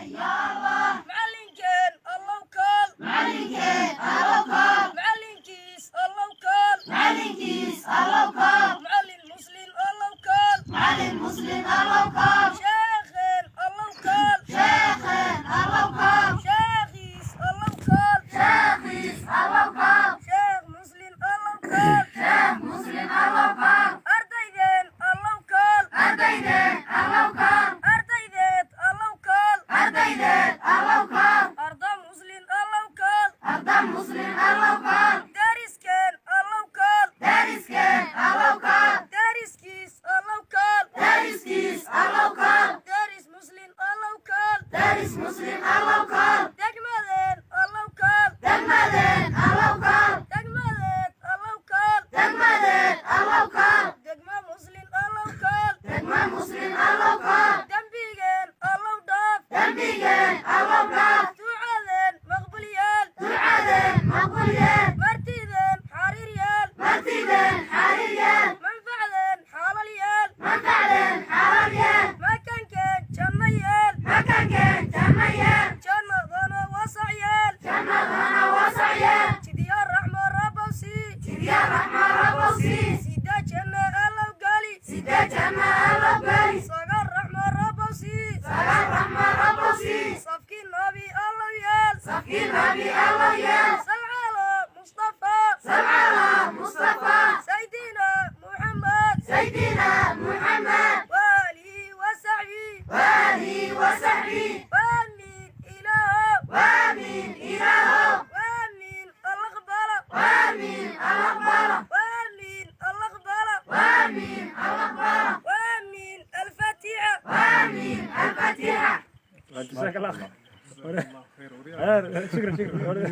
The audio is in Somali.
Macallinkeen Allow kaal. Macallinkiis Allow kaal. Macallin Muslim Allow kaal. Sheekheen Allow kaal. Sheekhiis Allow kaal. Sheekh Muslim Allow kaal. Ardaydeen Allow kaal. Ardaydeed Allow kaal. Arda Muslim Allow kaal. Dariskeen Allow kaal. Dariskiis Allow kaal. Daris Muslim Allow kaal. Degmadeen Allow kaal. Degmadeed Allow kaal. Degma Muslim Allow kaal. Dembigeen Allow dhaaf. Ducadeen maqbul yeel. Martideen xariir yeel. Manfacdeen xaalal yeel. Makankeen janno yeel. Jannadana wasac yeel. Jidya raxma Rabbow sii. Sida janna Allow gali. Sagal raxma Rabbow sii. Safkii Nabi Allow yeel. Sal cala Mustafa. Saydina Muxamed. وآله وصحبه. وآمين إله. وآمين الله أقبله. وآمين الله أقبله. وآمين الفاتحة. جزاك الله خير، شكرا شكرا.